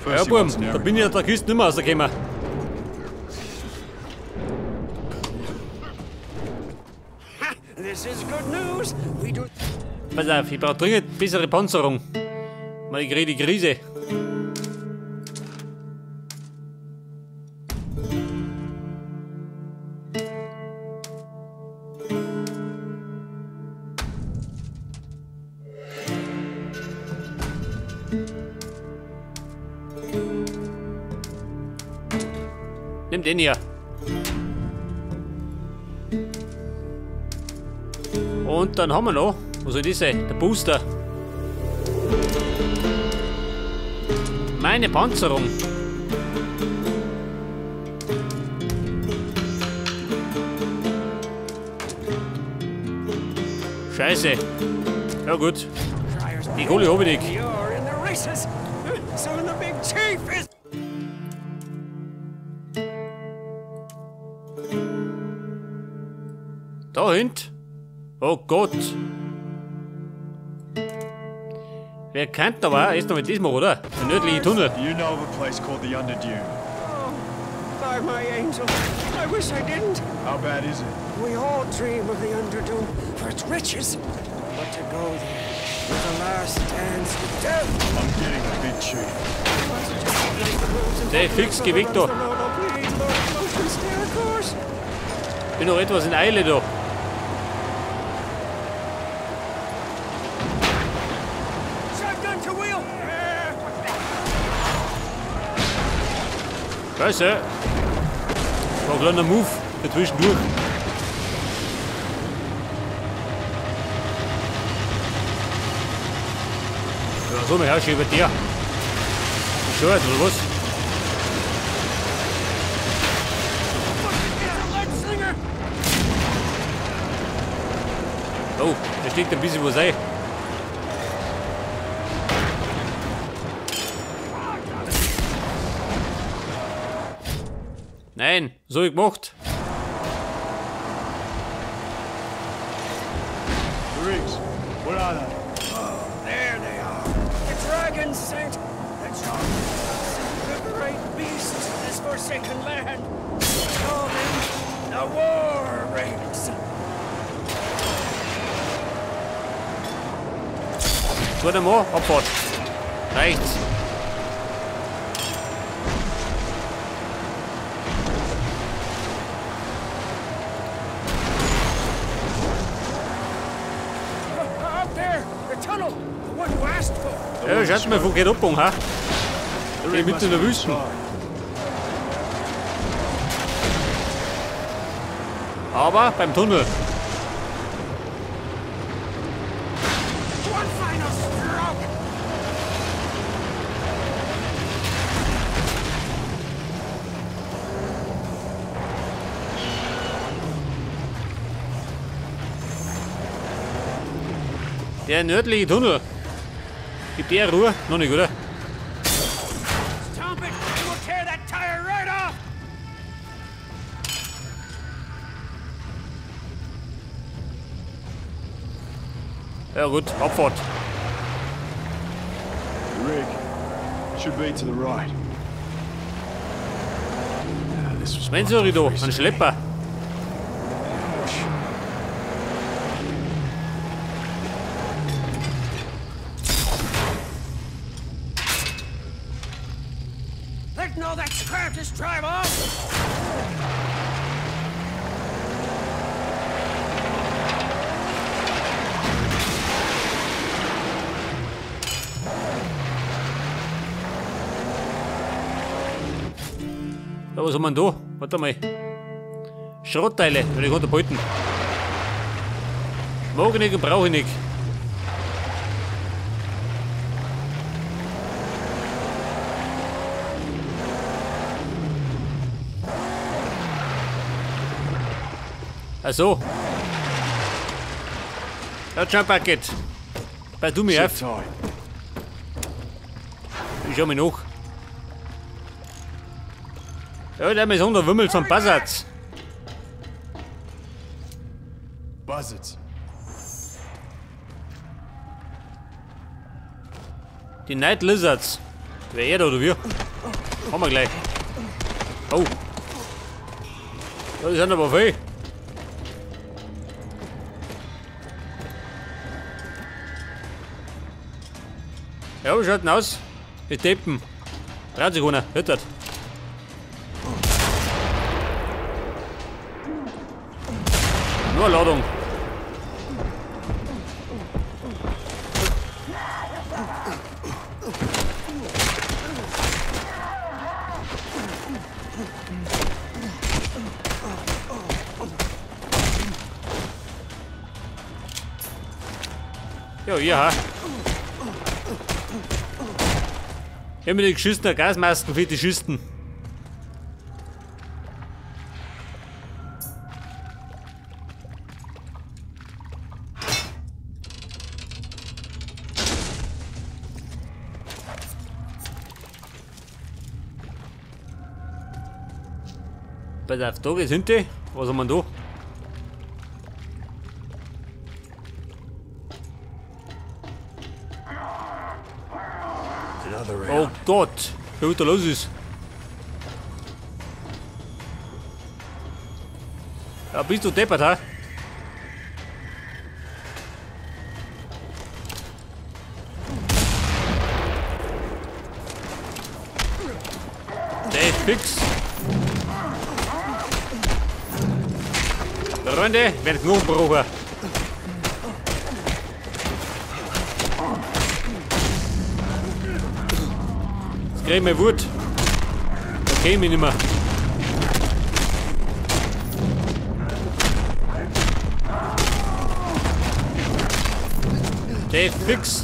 Ja, Burm, da bin ich aus der Kiste nicht mehr rausgekommen. Pass auf, ich brauche dringend bessere Panzerung. Mal, ich kriege die Krise. Nimm den hier. Und dann haben wir noch, was soll das sein? Der Booster. Meine Panzerung. Scheiße. Ja gut. Die Kohle habe ich nicht. Da hinten. Oh Gott. Wer kennt aber erst noch mit diesem, oder? Der nördliche Tunnel. You know of a place called the Underdune? Oh, by my angel. I wish I didn't. How bad is it? We all dream of the Underdune for its riches. But to go there with the last dance with death. I'm getting a big chief. Der fix, geh weg da. Bin noch etwas in Eile da. Scheiße! War ein kleiner Move dazwischendurch. Ja, so, mein Herr, über dir. Bescheuert, oder was? Oh, da steckt ein bisschen was ein. Nein, so ich gemacht. The rigs, what are they? Oh, there they are. The dragons sent the giants, the great beasts to this forsaken land. We call them the War Rigs. Guter Mann, Abfahrt. Rechts. Ja, schaut mal, wo geht ab, ha? Hier mitten in der Wüste. Aber beim Tunnel. Der nördliche Tunnel. Gibt der Ruhe? Noch nicht, oder? Ja gut, Abfahrt. The rig should be to the right. Mensch, da, ein Schlepper. Ja, was haben wir denn da? Warte mal. Schrottteile, will ich unterbeuten. Mag ich nicht und brauche ich nicht. Ach so. Ja, Jump Bucket. Bei du mir auf. Ich schau mich nach. Ja, der ist unterwimmelt von Buzzards. Buzzards. Die Night Lizards. Wer er da oder wir? Haben wir gleich. Oh. Das sind aber viel. Ja, wie schaut denn aus? Die Deppen. 30 Sekunden, hört das. Nur eine Ladung. Ja, ja. Ich hab mir die geschissenen Gasmasken für die Schisten. Pass auf, da geht's hinten. Was haben wir da? Oh Gott, was da los ist. Ja, bist du deppert, ha? Der ist fix. Freunde, werden Knochenbrocher. Jetzt krieg ich meine Wut. Da kenn ich mich nicht mehr. Der ist fix.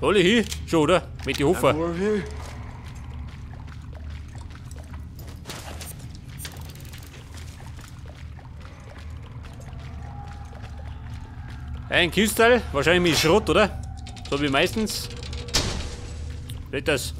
Soll ich hin? Schon, oder? Mit die Hofer. Ein Kistel, wahrscheinlich mit Schrott, oder? So wie meistens. Seht das?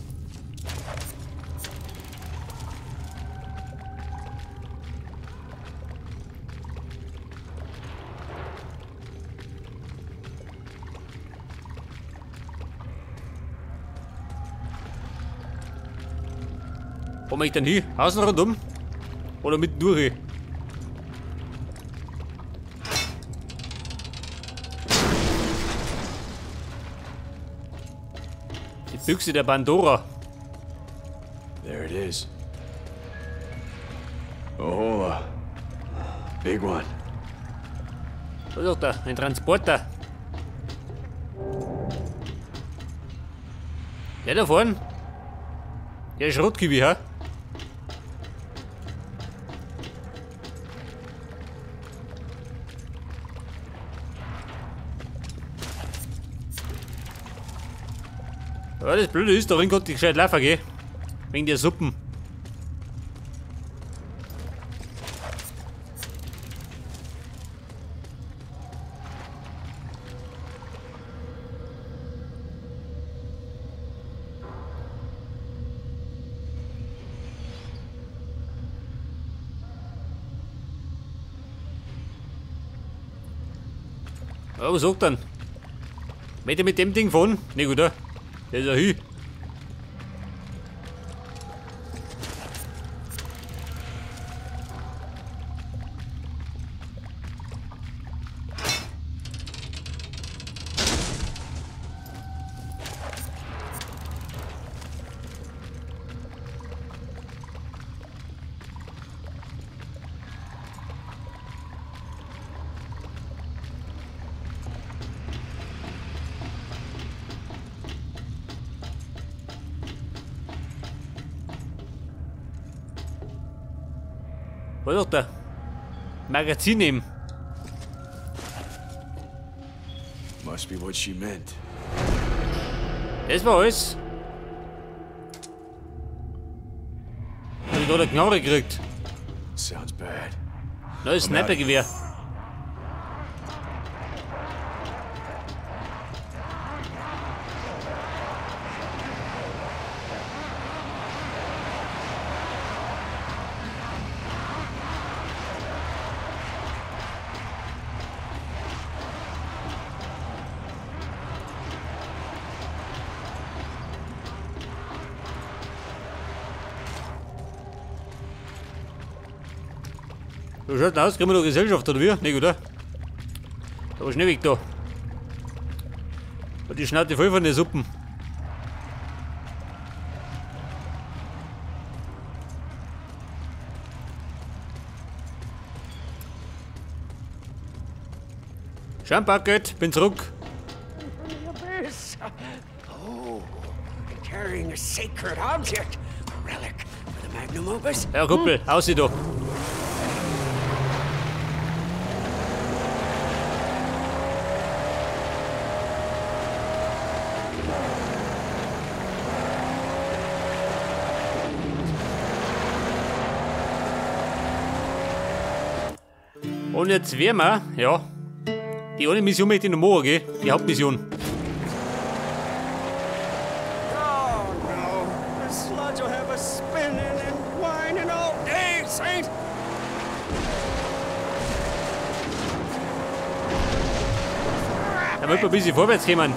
Wo komme ich denn hin? Außen rundum? Oder mitten durch? Die Büchse der Pandora. There it is. Ohola. Big one. Was ist da? Ein Transporter. Der da vorne? Der ist Rotkiwi, ha? Ja, das Blöde ist, darin konnte ich gescheit laufen gehen. Wegen der Suppen. Ja, was sagt dann? Möchte ich mit dem Ding fahren? Ne, gut, oder? Der ist ja hin. Was ist da? Magazin nehmen. Must be what she meant. Das war alles. Hab ich da eine Knarre gekriegt. Sounds bad. Neues Snipergewehr. Wie schaut denn aus? Kriegen wir da Gesellschaft oder wie? Nee, oder? Da war schnell weg da. Und die Schnauze voll von den Suppen. Schambucket, bin zurück. Oh, carrying a sacred object, a relic for the magnum opus. Ja, Kumpel, aussieht da. Und jetzt werden wir, ja, die eine Mission möchte ich noch machen, gell? Die Hauptmission. Oh no, the sludge will have us spinning and whining all day, Saint. Da wird man ein bisschen vorwärts kommen.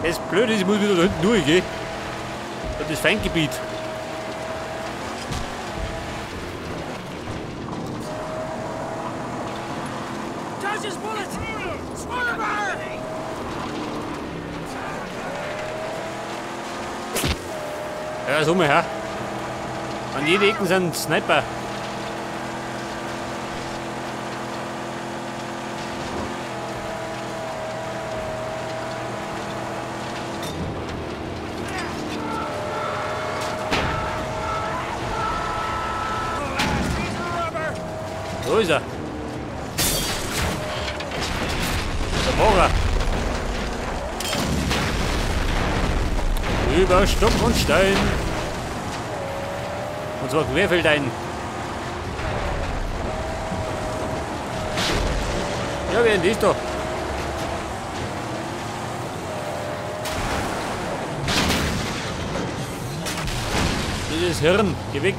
Das Blöde ist, ich muss wieder da hinten durch, gell? Und das Feindgebiet. Ja, so mal her. An jeder Ecke sind Sniper. Wo ist er? Der Bohrer. Über Stock und Stein. Und zwar querfeldein. Ja, wer denn das da? Dieses Hirn, geh weg.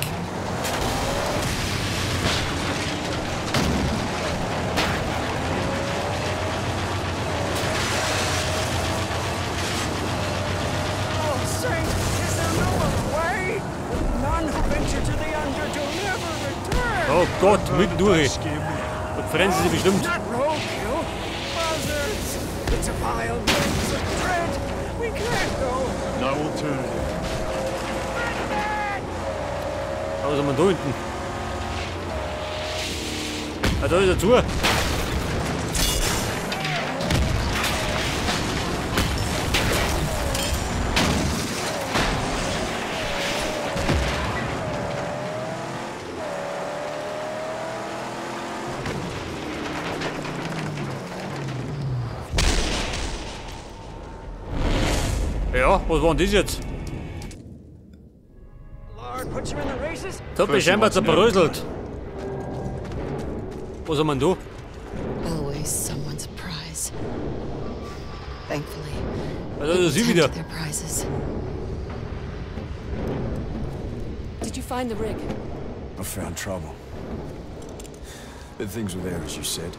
Oh Gott, mitten durch. Und fressen sie bestimmt. Aber was haben wir da hinten? Ah, da ist er zu. Ja, was war denn das jetzt? Das hat mich scheinbar zerbröselt. Was haben wir denn da? Always someone's prize. Thankfully. Also das ist sie wieder. Did you find the rig? I found trouble. But things were there, as you said.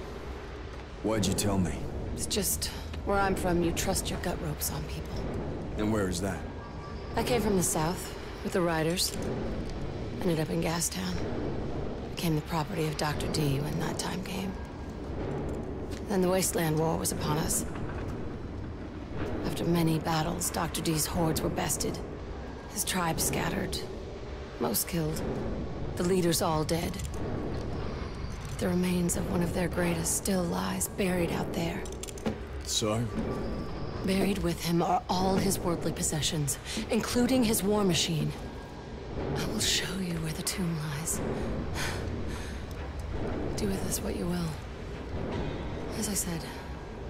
Why'd you tell me? It's just where I'm from, you trust your gut ropes on people. And where is that? I came from the south, with the riders. Ended up in Gastown. Became the property of Dr. D when that time came. Then the Wasteland War was upon us. After many battles, Dr. D's hordes were bested. His tribe scattered. Most killed. The leaders all dead. The remains of one of their greatest still lies buried out there. So? Buried with him are all his worldly possessions, including his war machine. I will show you where the tomb lies. Do with this what you will. As I said,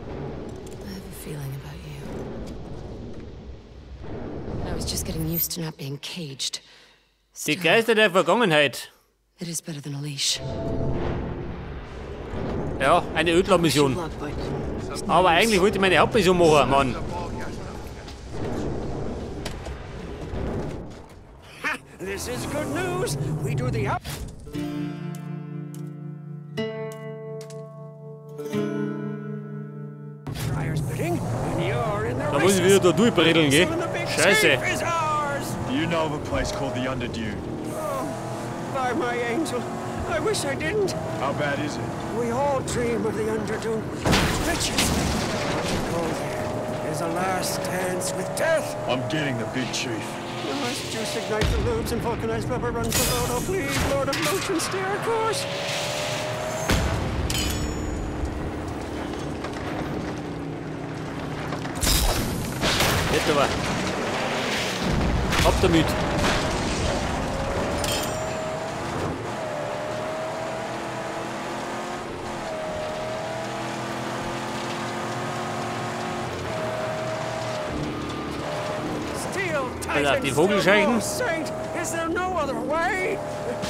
I have a feeling about you. I was just getting used to not being caged. Die Geister der Vergangenheit. It is better than a leash. Ja, eine Ödler-Mission. Aber eigentlich wollte ich meine Hauptmission machen, Mann. This is good news. We do the up. Friar's bidding, and you're in the Da muss ich wieder da durchbredeln, gell? Scheiße. Do you know of a place called the Underdune? Oh, by my angel. I wish I didn't. How bad is it? We all dream of the Underdune. Riches. To go there is a last dance with death. I'm getting the big chief. Must juice ignite the lubes and vulcanized rubber runs the road. Oh, please, Lord of Motion, steer a course. Jetzt aber. Ab damit. Alter, die Vogelscheuchen. Saint, is there no other way?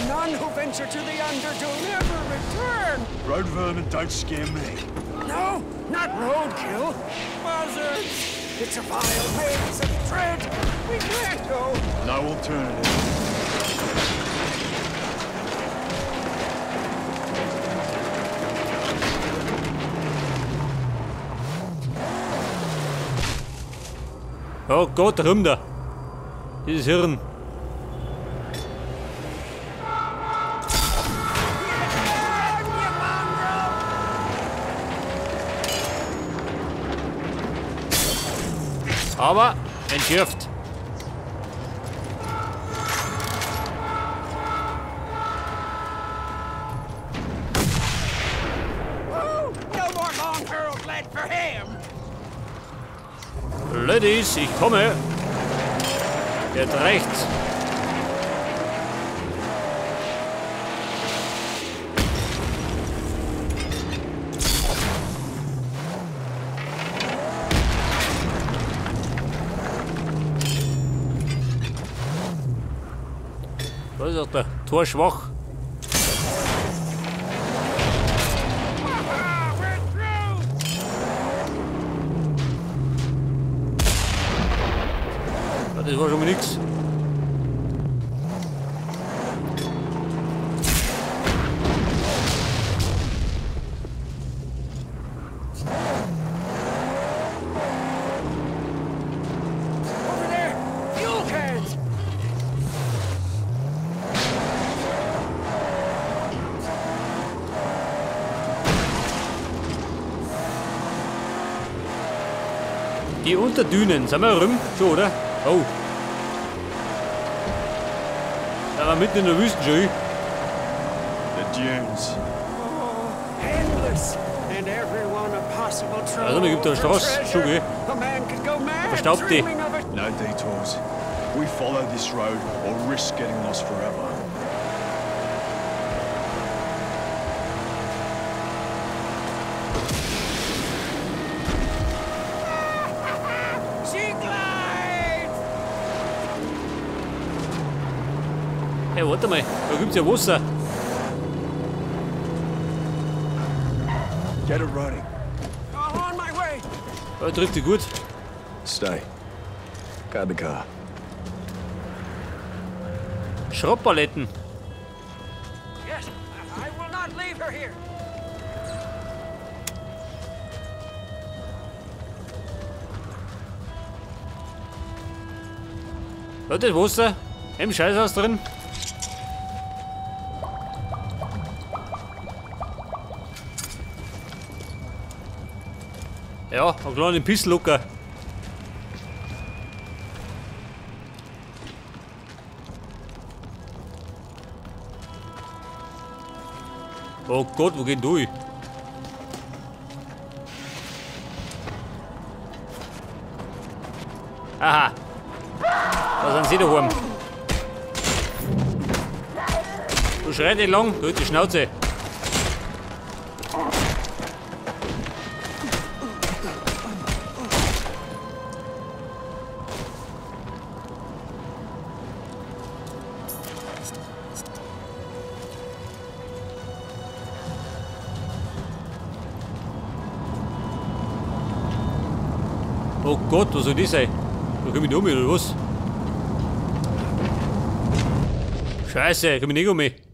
None who venture to the Underdune ever return. Road vermin don't scare me. No, not roadkill. Buzzards. It's a vile maze of dread. We can't go. No alternative. Oh Gott, rum da. Dieses Hirn. Aber entschärft. Oh, no more long hurled lead for him. Ladies, ich komme. Jetzt rechts. Da ist auch der Tor schwach. Ja, das war schon mal nix. Die Unterdünen, sind wir rum? Schon, oder? Oh. Da war mitten in der Wüste schon. The dunes. Oh, endless. And everyone a possible Also, mir gibt es eine Straße, schon, gell? Verstaubt die. No detours. We follow this road or risk getting lost forever. Hey, warte mal, da gibt's ja Wasser. Get it running. On my way. Da trifft die gut. Stay. Guard the car. Schrottpaletten. Yes, I will not leave her here. Da ist das Wasser. Im Scheißhaus drin. Ja, einen kleinen Pisslocker. Oh Gott, wo geht durch? Aha. Da sind sie daheim. Du schrei nicht lang, du halt die Schnauze. Oh Gott, was soll das sein? Da komm ich nicht um, oder was? Scheiße, komm ich nicht um mich.